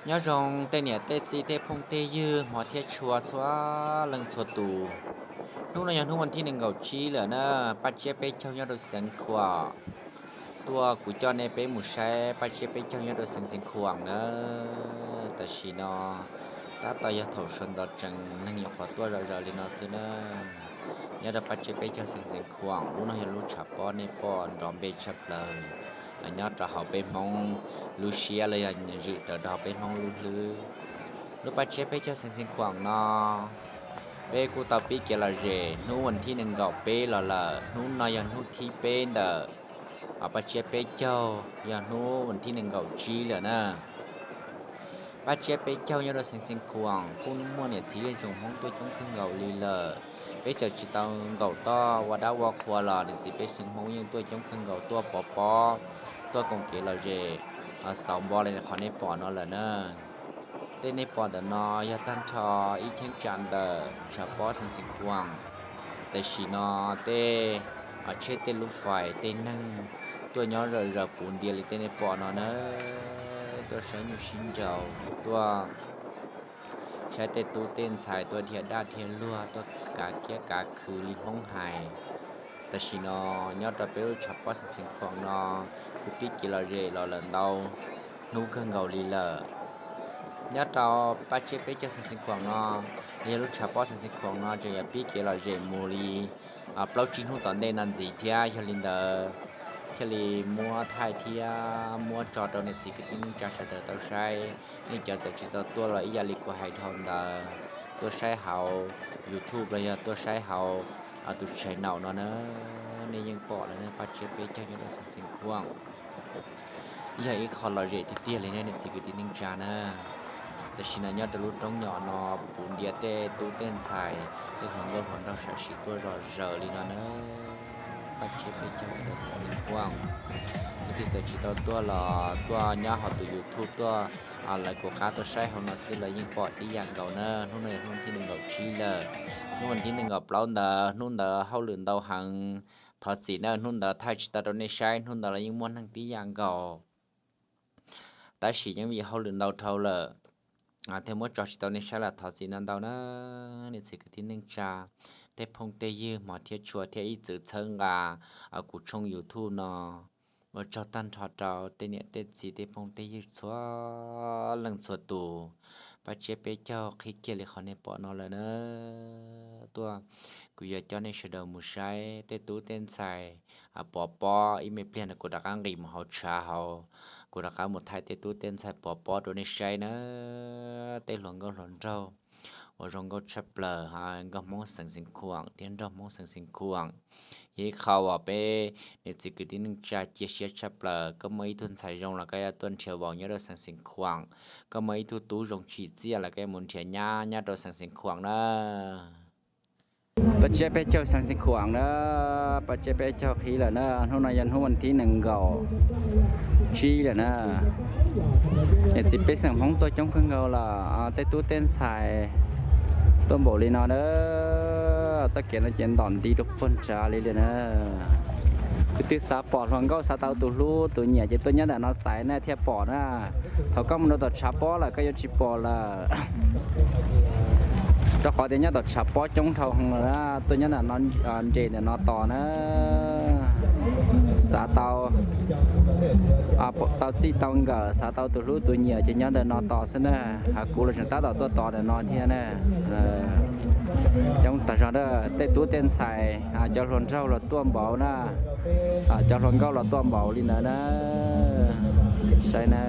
Nyob zoo tej niam tej txiv tej phooj tej ywg hmov thiab tshua txhua leej txhua tus. Hnub no yog hnub vas thib nees nkaum tsib lawm na, Paj Tsiab Peb Caug nyob rau Xeev Khuam tuaj kuv coj nej peb mus saib Paj Tsiab Peb Caug nyob rau xeev Xeev Khuam na. Tam sim no tab tom yog thaum sawv ntxov tsees neeg nyuam qhuav tuaj zom zaws li no xwb na. Nyob rau Paj Tsiab Peb Caug xeev Xeev Khuam, lub no yog lub tshav pob nej pom nrov npe tshaj plaws nyob rau hauv peb Hmoob lub siab los yog zwm raws rau hauv peb Hmoob lub hlwb. Lub Paj Tsiab Peb Caug xeev Xeev Khuam no peb kuj tau pib kev lom zem hnub vas thib nees nkaum peb los lawm. Hnub no yog hnub thib peb ntawm Paj Tsiab Peb Caug, yog hnub vas thib nees nkaum tsib lawm na. Paj Tsiab Peb Caug nyob rau xeev Xeev Khuam kuj muaj niam txiv zej tsoom Hmoob tuaj coob kawg nkaus li lawm. Peb txawm tsis tau nkaum toj ua dab ua qhua los niam txiv pej xeem Hmoob yeej tuaj coob kawg nkaus tuaj pov pob, tuaj koom kev lom zem xauv npo li qhov nej pom no lawm na. Tej nej pom ntawm no yog tag nrho ib cheeb tsam ntawm tshav pob xeev Xeev Khuam. Tam sim no tej tsheb tej lub fais tej neeg tuaj nyob zom zaws puv ntias li tej nej pom no na, tuaj saib nyuj sib nraus, tuaj saib tej tub tej ntxhais tuaj dhia daj dhia luag, tuaj kav kiab kav khw li Hmoob hais. Tam sim no nyob rau peb lub tshav pob xeev Xeev Khuam no kuj pib kev lom zem los lawm ntau hnub kawg nkaus li lawm. Nyob rau Paj Tsiab Peb Caug xeev Xeev Khuam no, yog lub tshav pob xeev Xeev Khuam no tseem yuav pib kev lom zem mus li plaub tsib hnub tom ntej no ntxiv thiab. Yog li ntawd thiaj li muab thaij thiab muab tso rau niam txiv kwv tij neej tsa sawv daws tau saib. Nej cov txawm tsis tau tuaj los ib yam li kuv hais dhau ntawd, tuaj saib hauv YouTube los yog tuaj saib hauv tus channel no na, nej yeej pom lawm na, Paj Tsiab Peb Caug nyob rau xeev Xeev Khuam. Yog ib qho lom zem tiag tiag li nej niam txiv kwv tij neej tsa na. Tam sim no nyob rau lub roob nyom no puv ntias tej tub tej ntxhais, tej hluas nkauj hluas nraug sam sim tuaj zom zaws li no na. Paj Tsiab Peb Caug nyob rau xeev Xeev Khuam. Tus twg txawm tsis tau tuaj los tuaj nyob hauv tus YouTube tuaj lawv kuv qab tuaj saib hauv no xwb los yeej pom tib yam nkaus na. Hnub no yog hnub thib nees nkaum tsib lawm. Hnub vas thib nees nkaum plaub ntawd, hnub ntawd hauj lwm ntau heev. Thov txim na, hnub ntawd thaij tsis tau rau nej saib, hnub ntawd los yeej muaj neeg tib yam nkaus. Tab sis yeej vim hauj lwm ntau dhau lawm thiaj muab tso tsis tau nej saib los thov txim ntau ntau na. Niam txiv kwv tij neej tsa, tej phooj tej ywg hmov thiab tshua thiab ib txwm txhawb nqa kuv tshooj YouTube no. Ua tsaug tag nrho rau tej niam tej txiv tej phooj tej ywg txhua leej txhua tus. Paj Tsiab Peb Caug qhib kiag li qhov nej pom no lawm na. Tuaj, kuv yuav coj nej sawv daws mus saib tej tub tej ntxhais pov pob. Ib me pliag no kuv rov qab nqis mus hauv tshav hauv, kuv rov qab mus thaij tej tub tej ntxhais pov pob rau nej saib na. Tej hluas nkauj hluas nraug uas zoo nkauj tshaj plaws, nkauj Hmoob xeev Xeev Khuam thiab nraug Hmoob xeev Xeev Khuam. Yog ib qho uas peb niam txiv kwv tij neej tsa cia siab tshaj plaws. Koj muaj ib tug ntxhais zoo los koj yuav tuaj nrhiav vaus nyob rau xeev Xeev Khuam. Koj muaj ib tug tub zoo tsim txiaj los koj yuav mus nrhiav nyab nyob rau xeev Xeev Khuam na. Paj Tsiab Peb Caug xeev Xeev Khuam na, Paj Tsiab Peb Caug qhib lawm na, hnub no yog hnub vas thib nees nkaum tsib lawm na. Niam txiv pej xeem Hmoob tuaj coob kawg nkaus lawm, tej tub tej ntxhais tuaj npaum li no na. Txoj kev no ces ntom nti rau puag nrad li li na. Kwv tij xav pom hluas nkauj xav tau tus hlub tus nyiam ces tuaj nyob ntawm no xaiv na thiaj pom na. Thaum koj mus rau tom tshav pob lawm koj yuav tsis pom lawm. Rau qhov tias nyob tom tshav pob coob dhau heev lawm, tuaj nyob ntawm no, nres ntawm no tos na. Xav tau, tau txij tau nkawm, xav tau tus hlub tus nyiam ces nyob ntawm no tos xwb na. Kuv los tseem tab tom tuaj tos ntawm no thiab na. Coob tag zog na, tej tub tej ntxhais, cov hluas nraug los tuaj npaum na, cov hluas nkauj los tuaj npaum li ntawd na. Saib na,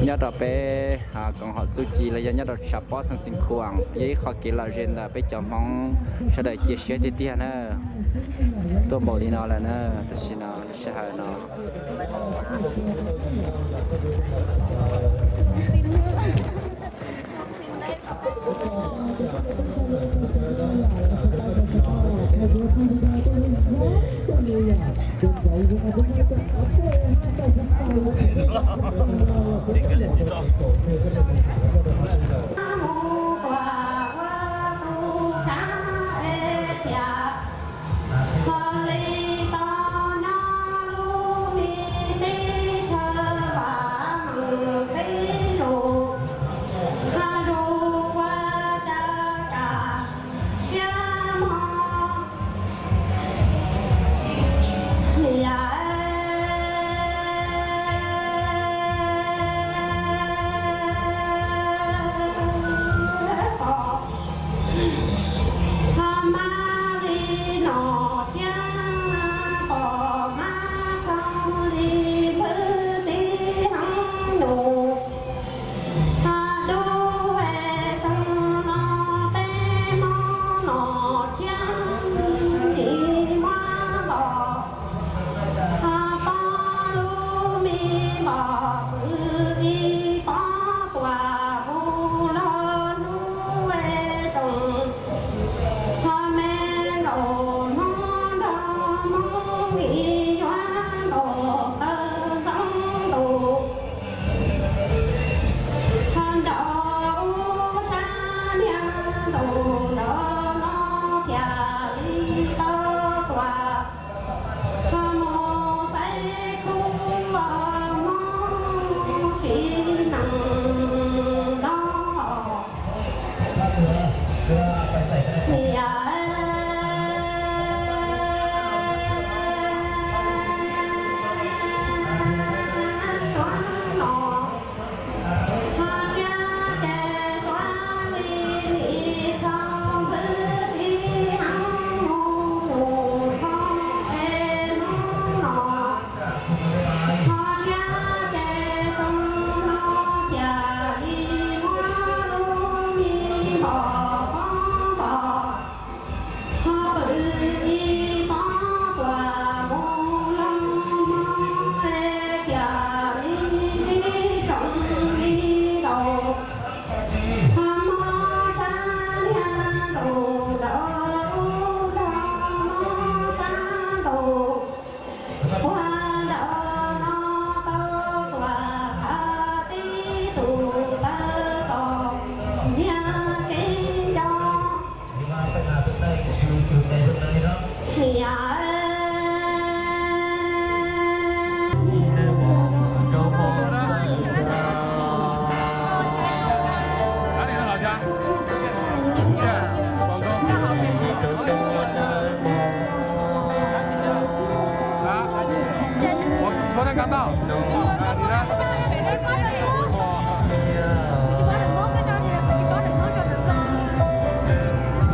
nyob rau peb koom haum txuj ci los yog nyob rau tshav pob xeev Xeev Khuam yog ib qho kev lom zem ntawm peb cov Hmoob sawv daws cia siab tiag tiag na. Tuaj npaum li no lawm na, tam sim no lub sij hawm no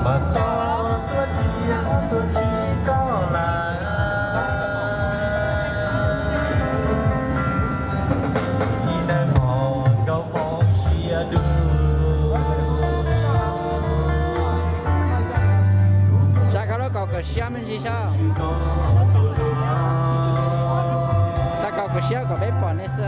Tsam koj lub kaus kawm siab me ntsis saib. Tsam kaus kawm siab kom peb pom nej xwb.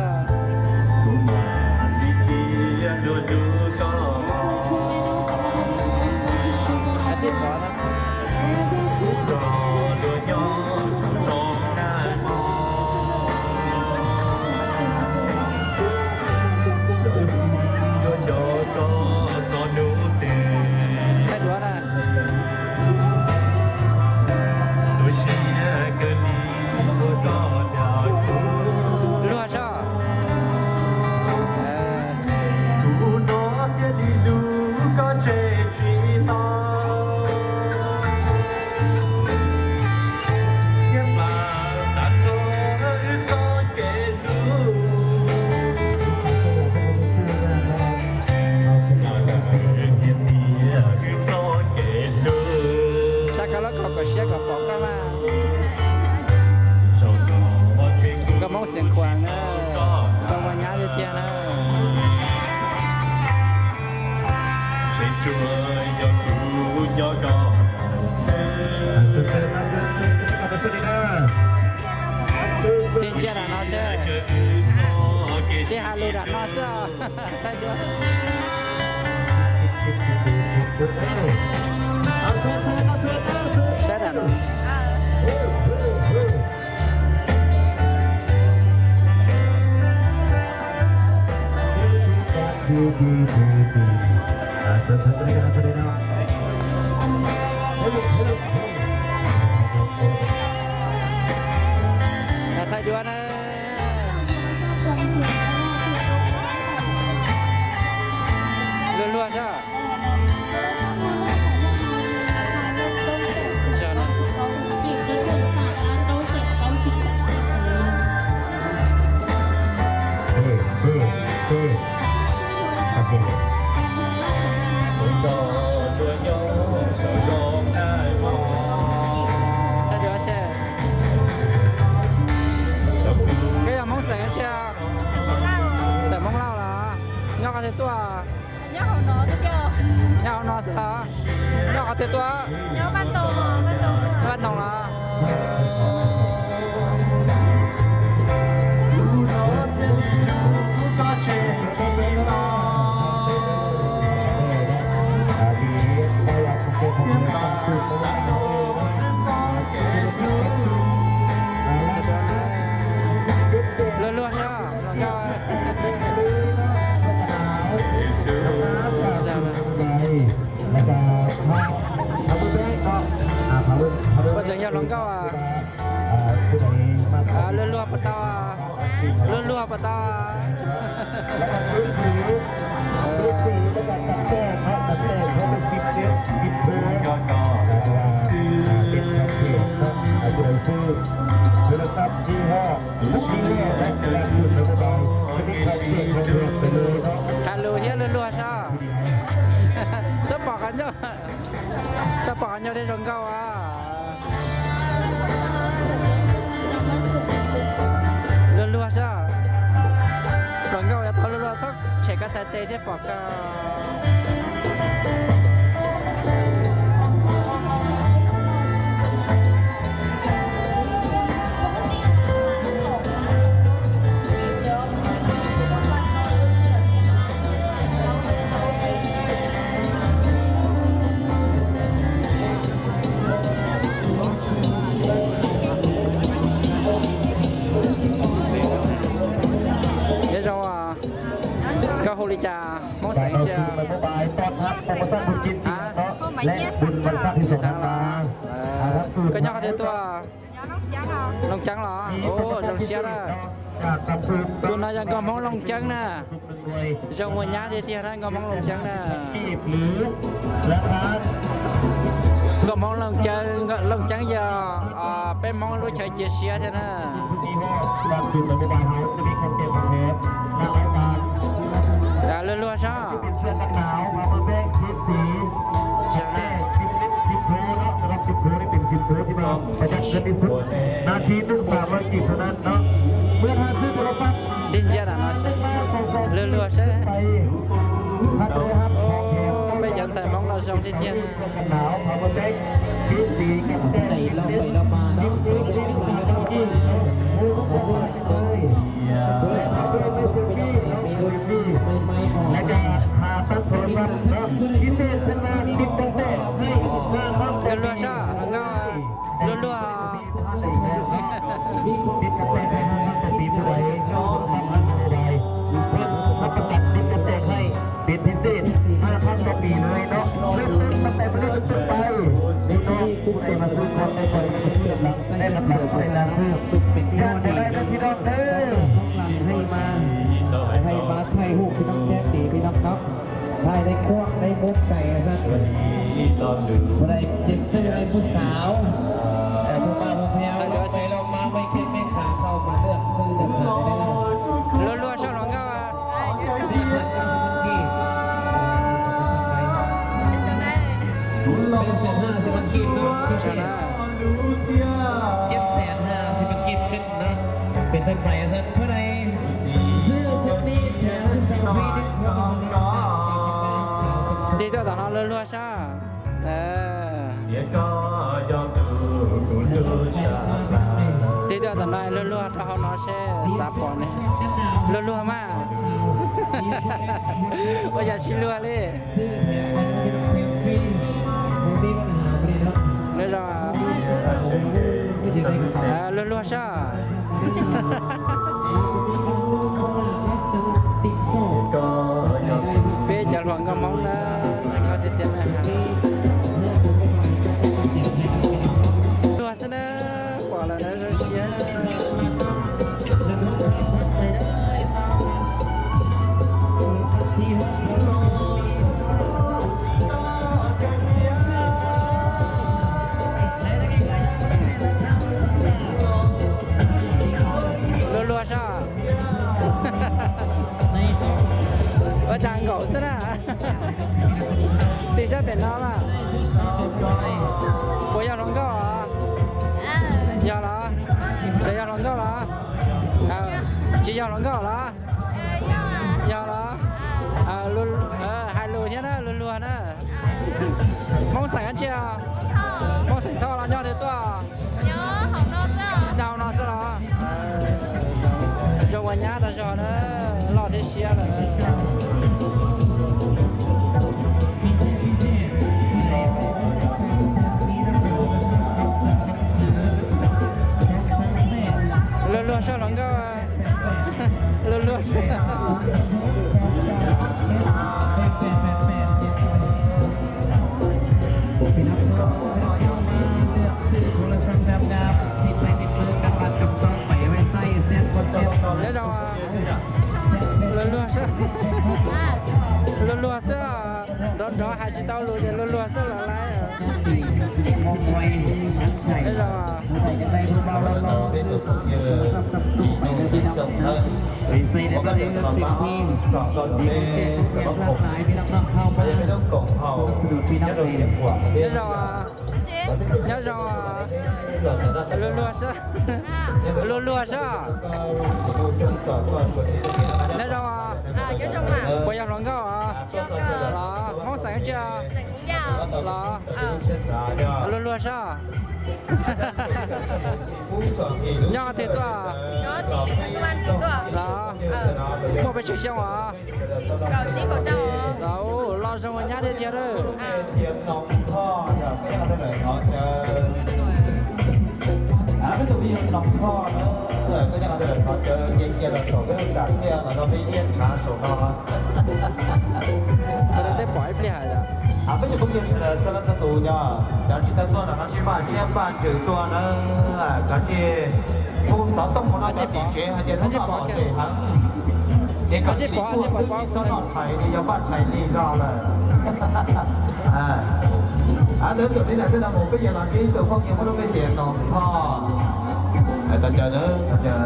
Thaij duav na. Luag soj. Tsam koj lub kaus kawm siab kom pom koj mas. Nkauj Hmoob Xeev Khuam na, zoo ua nyab tiag tiag na. Tig ntsia nram no seb, tig has lus nram no xwb os. Thaij duab. Saib nram no. Thaij duab na. Luag luag soj. Koj yog Hmoob xeem tsi? Xeem Hmoob Lauj los? Nyob qhov twg tuaj? Nyob hauv no xwb los? Nyob qhov twg tuaj? Vaj Ntoo los? Luag luag soj. Puas tseem yog hluas nkauj? Luag luag puas tau? Luag luag puas tau? Has lus thiab luag luag soj. Txhob pom qhov ncauj, txhob pom qhov ncauj thiab zoo nkauj os. Luag luag soj. Hluas nkauj yuav tau luag luag, txhob tshem koj txhais tes thiab pom koj. Nyob zoo, koj hu li cas, Hmoob xeem tsi? Koj nyob qhov twg tuaj? Looj Ceeb los? Zoo siab na. Tus no yog nkauj Hmoob Looj Ceeb na. Zoo ua nyab tiag tiag na, nkauj Hmoob Looj Ceeb na. Nkauj Hmoob Looj Ceeb, Looj Ceeb yog peb Hmoob lub chaw cia siab thiab na. Luag luag soj. ที่สุด นาทีหนึ่งสามร้อยกีบเท่านั้นเนาะ เมื่อท่านซื้อโทรศัพท์ Tig ntsia ntawm no seb, luag luag seb. Peb cov ntxhais Hmoob no zoo tiag tiag na. Quần áo, áo có tag, cái gì cũng tag, áo có tag, áo có tag. Luag luag seb, luag luag. ติดกระแตกให้ห้าพันต่อปีผู้ใด รับประกันติดกระแตกให้เป็นพิเศษห้าพันต่อปีเลยเนาะ เริ่มต้นตั้งแต่วันนี้เป็นต้นไป พี่น้องผู้ใดมาซื้อของในตอนนี้ได้รับรับได้รับซื้อ อยากจะได้นะพี่น้องเด้อ ให้มา ให้มาถ่ายรูปพี่น้องแจ๊ดดีพี่น้องเนาะ ถ่ายได้ควักได้มุกไก่นะ ผู้ใดเจ็บซื้อได้ผู้สาว แต่ผู้บ่าวผู้แพ้วลงไปลงมาไม่เก็บไม่ขาเข้ามาเลือกซื้อเด็ดขาดเลยนะ Luag luag seb hluas nkauj. เป็นเศษห้าสิบพันกีบเนาะ เจ็ดแสนห้าสิบพันกีบขึ้นนะ เป็นต้นไปนะ ผู้ใดซื้อชุดนี้แถมผู้สาวฟรีหนึ่งคน Tig tuaj tom no luag luag seb. Tig tuaj tom no luag luag rau hauv no seb xav pom ne. Luag luag mas. Ua cas tsis luag li. Luag luag seb. Peb cov hluas nkauj Hmoob na, zoo nkauj tiag tiag na. Luag xwb na, pom lawm na zoo siab. Luag luag seb. Ua cas nkaum xwb na. Tig sab pem no mas. Puas yog hluas nkauj os? Yog los? Tseem yog hluas nkauj los? Tsis yog hluas nkauj los? Yog los? Hais lus thiab na, luag luag na. Hmoob xeem dab tsi? Hmoob xeem Thoj los nyob twg tuaj? Nyob hauv no xwb los? Zoo ua nyab tag zog na, loj thiab siab lawm. Luag luag seb hluas nkauj. Luag luag xwb. Nyob zoo, luag luag xwb. Luag luag xwb, nrov nrov hais tsis tau lus ces luag luag xwb los lawm. Nyob zoo. Nyob zoo. Nyob zoo. Luag luag xwb. Luag luag xwb. Nyob zoo. Puas yog hluas nkauj os? Los Hmoob xeem dab tsi? Los luag luag xwb. Nyob twg tuaj? Los muaj pes tsawg xyoo os? Los loj zoo ua nyab tiag tiag lawm. Tej pom ib pliag hais tias, peb cov phooj ywg sawv daws txhua leej txhua tus nyob, cov tsis tau tuaj los no sib pab siab pab ntsws tuaj na, cov tsis pub xov tooj mus no tsis pom tsev hais tias tsis pom tsev heev, ces kom tsis pom xwb tsis txhob noj tshais li, yog paj tshais li zog lawm. Ntawd txawm li ntawd tej no mus peb yuav los ntsib tus phooj ywg muaj lub npe tias Noom Thoj. Tos caw, tos caw.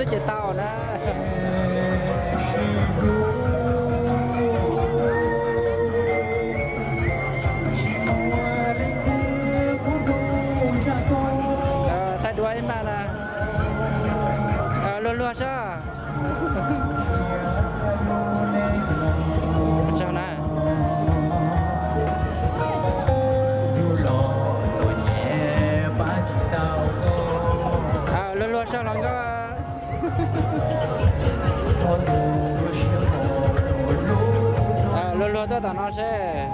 Ces tau na. Thaij duab ib npaj na. Luag luag sab. Luag luag sab hluas nkauj. Luag luag tuaj tom no seb.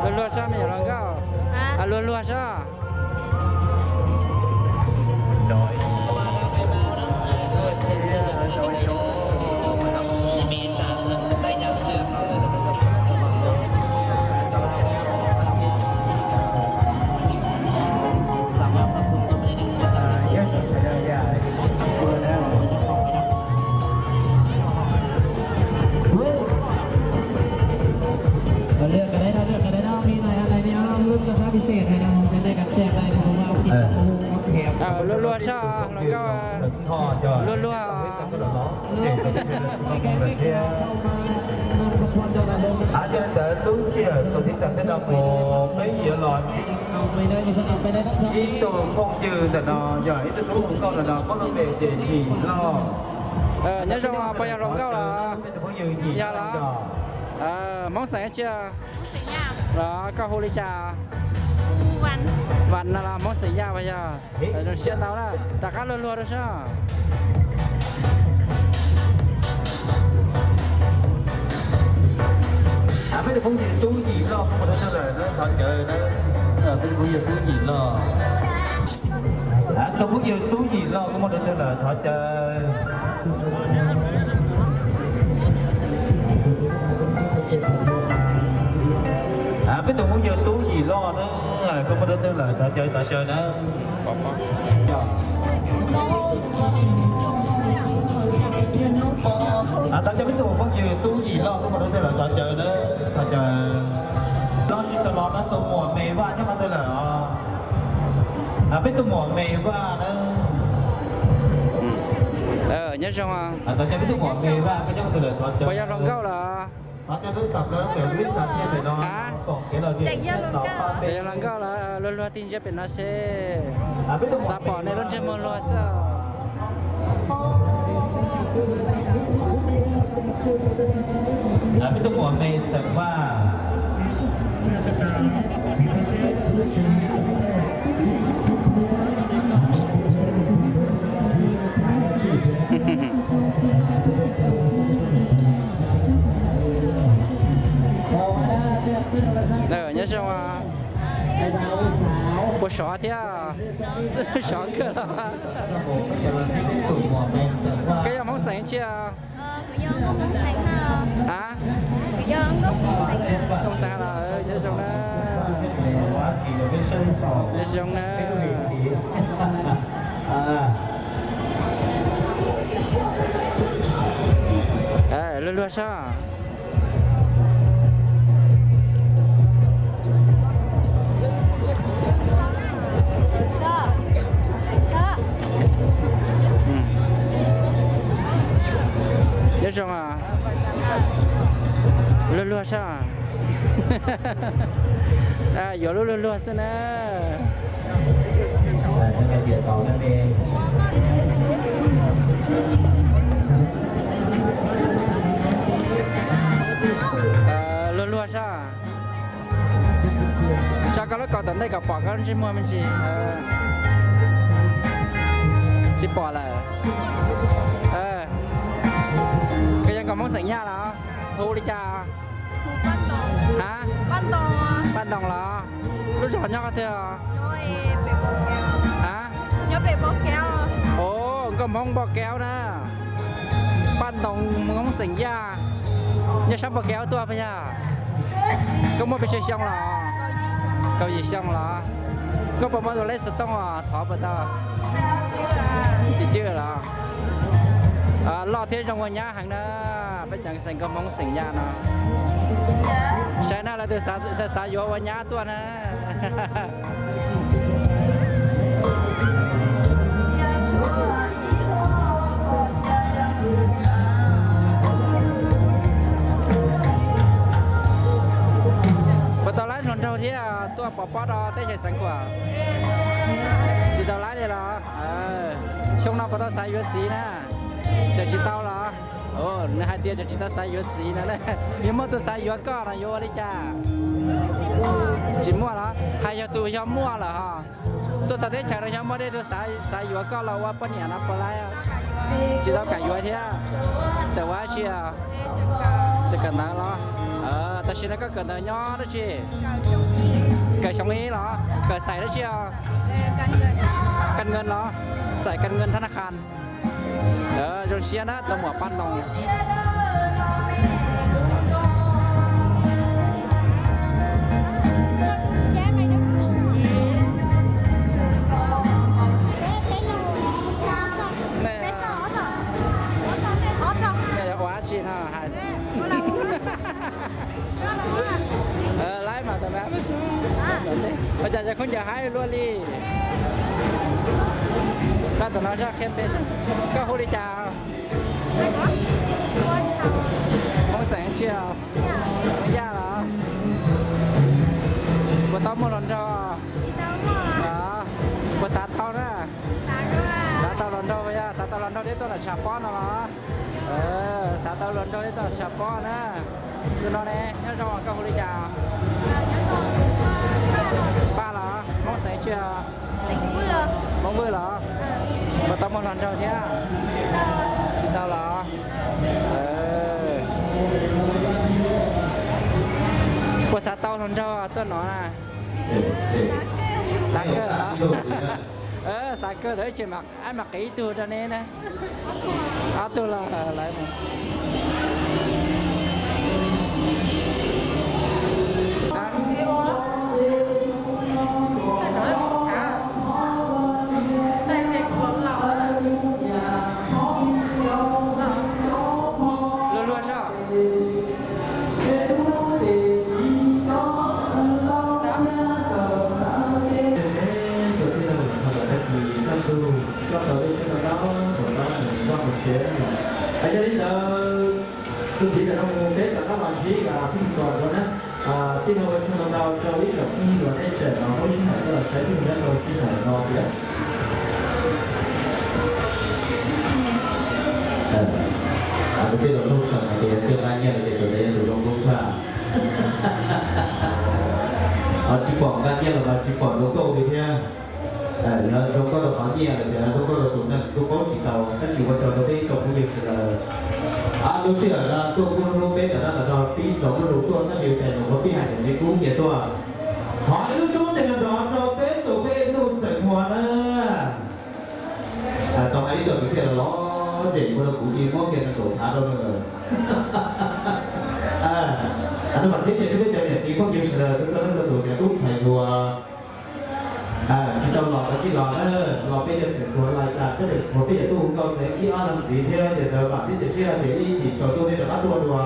Luag luag sab me nyuam hluas nkauj. Luag luag sab. Luag luag sab hluas nkauj. Luag luag. Yog li ntawd lub sij hawm thaum thib tas tej no mus peb yuav los ntsib, ib tug phooj ywg ntawm no yog ib tug tub hluas nkauj ntawm no muab lub npe hu ua Yim Loj. Nyob zoo, puas yog hluas nkauj los? Yog los. Hmoob xeem tsi? Los koj hu li cas? Vas no los Hmoob xeem Yaj puas yog? Zoo siab ntau na, rov qab luag luag rau sab. Peb tus phooj ywg tub Yim Loj koj muaj dab neeg lawm na, thov caw na. Peb tus phooj ywg tub Yim Loj. Tus phooj ywg tub Yim Loj koj muaj dab neeg lawm, thov caw. Peb tus phooj ywg tub Yim Loj na, koj muaj dab neeg lawm, thov caw, thov caw na. Thov caw peb tus phooj ywg tub Yim Loj koj muaj dab neeg lawm, thov caw na, thov caw. Los tsis tau los no tus muam Me Vaj nyob qhov twg lawm os? Peb tus muam Me Vaj na. Nyob zoo. Puas yog hluas nkauj los? Tseem yog hluas nkauj los, luag luag tig ntsia pem no seb. Xav pom nej lub ntsej muag luag xwb. Peb tus muam Me Xeem Vaj. Nyob zoo. Puas sov thiab? Sov kawg los. Koj yog Hmoob xeem tsi? Hmoob xeem los, nyob zoo na. Nyob zoo na. Luag luag sab. Nyob zoo. Luag luag sab. Yuav lub luag luag xwb na. Luag luag sab. Tso koj lub kaus tom ntej kom pom koj ntsej muag me ntsis. Tsis pom lawm. Koj yog nkauj Hmoob xeem Yaj los? Hu li cas? Ha? Paj Ntoo los? Lub zos nyob qhov twg? Ha? Os, nkauj Hmoob Npoj Kaub na. Paj Ntoo, Hmoob xeem Yaj. Nyob sab Npoj Kaub tuaj puas yog? Koj muaj pes tsawg xyoo los? Kaum yim xyoo los? Koj puas muaj tus lej xov tooj os, thov puas tau? Tsis tswj los? Loj thiab zoo ua nyab heev na. Peb cov xeem nkauj Hmoob xeem Yaj no. Saib na, lawv tus xav yuav ua nyab tuaj na. Xeev Khuam, tsis tau laib li los? Xyoo no puas tau xav yuav txiv na? Tseem tsis tau los? Nws hais tias tseem tsis tau xav yuav txiv no. Yog muaj tus xav yuav koj no yuav ua li cas? Tsis muaj los? Hais yog tus yog muaj lawm ho. Tuaj txog teb chaws no yog muaj tej tug xav yuav koj los ua poj niam no puas laib? Tsis tau kam yuav thiab. Tseem ua dab tsi? Tseem kawm ntawv los? Tam sim no koj kawm ntawv nyob dab tsi? Kawm xyoo ib los? Kawm xais dab tsi os? Kas nkees los? Xais kas nkees thab naj khas. Zoo siab na tus muam Paj Ntoo. Ua dab tsi no? Laib mas tau, ua cas yog khaub ncaws haib luaj li. Koj tus no zaj qhia npe, koj hu li cas? Hmoob xeem tsi? Hmoob Yaj los? Puas tau muaj hluas nraug? Puas xav tau na? Xav tau hluas nraug, yog xav tau hluas nraug thiab tuaj ntawm tshav pob no los? Xav tau hluas nraug thiab tuaj ntawm tshav pob na. Tus no ne, nyob zoo, koj hu li cas? Paj los? Hmoob xeem tsi? Hmoob Vwj los? Puas tau muaj hluas nraug thiab? Tsis tau los? Puas xav tau hluas nraug tuaj no na? Xav kawg los? Xav kawg lawm ces mam, mam qiv ib tug rau neb na. Ob tug los lawm. Luag luag zog. Tus tij laug Ntxawm Thaj Kis Taj Tug, koj tau lej tsheb no tau, thaum no nws npaj mus tsev lawm. Yog li ntawd, txuas ntxiv ntawm no mus peb rov qab los ntsib Phij Kom dua na. Tij laug ua tsaug ntau ntau rau ib zaug phooj ywg uas nej tseem los muab sij hawm tuaj los saib thiab mus nyob rau sij hawm no thiab. Tus tij laug Nuj Xeem hais tias coj nqa nyiaj los ces tus ntawd yog tus zoo nkauj tshaj. Tsis pom nqa nyiaj los mas tsis pom zoo nkauj li thiab. Yog zoo nkauj rau qhov nyiaj lawm tias zoo nkauj rau tus neeg kuj paub tsis tau, tab sis ua tsaug rau peb ib tsoom phooj ywg sawv daws. Lub sij hawm no tuaj kuj hlub peb ntawm no los rau pib txog lub lus tuaj tab sis cas nyuam qhuav pib hais tias ntsib kub nyias tuaj. Thov ib lub suab ntev nrov rau peb tus peb Nuj Xeem Huas na. Tau hais ib txoj kwv txhiaj los los zem ua rau kuv cia muab kiag rau nkaum thav rau nws. Nws mam thiab ces sib peb cov niam txiv phooj ywg sawv daws txhua txhua leej txhua tus cov tub ntxhais hluas tsis tau los los tsis los na, los peb cov tseem tshuav lais tas peb tseem tshuav peb cov tub hu nkauj ntawd ib ob leeg ntxiv thiab ces ntawd mam thiab ces sib hais tias ib chim tsaus ntuj nej rov qab tuaj dua.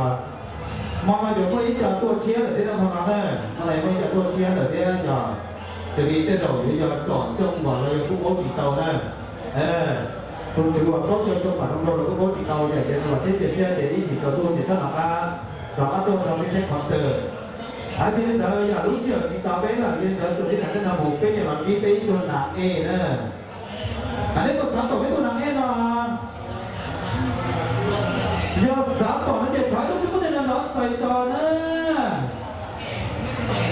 Hmo no yuav muaj ib co tuaj tshiab lawm thiab hmo no na, hmo no yuav muaj ib co tuaj tshiab lawm thiab yog xws li tej zaum yuav yog tsom xyoo los los yog kuj paub tsis tau na. Tus tswv uas paub cov xyoo pam zoo nraug los kuj paub tsis tau yom, ces mam thiab ces sib hais tias ib chim tsaus ntuj ces txhob rov qab, rov qab tuaj rau peb saib qhov xwm. Yog li ntawd yog lub sij hawm tsis tau peb lawm, yog li ntawd txuas ntxiv ntawm no mus peb yuav los ntsib peb ib tug nas ej na. Neb puas xav pom peb tug nas ej no? Yog xav pom no ces thov ib lub sib pub ntej no nrov ntxaws tos na.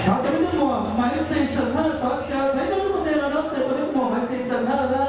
Thov cov me tub muam Maiv Xis Xeem Thawj, thov caw thov ib lub sib pub ntej no nrov ntxaws tos me tub muam Maiv Xis Xeem Thawj na.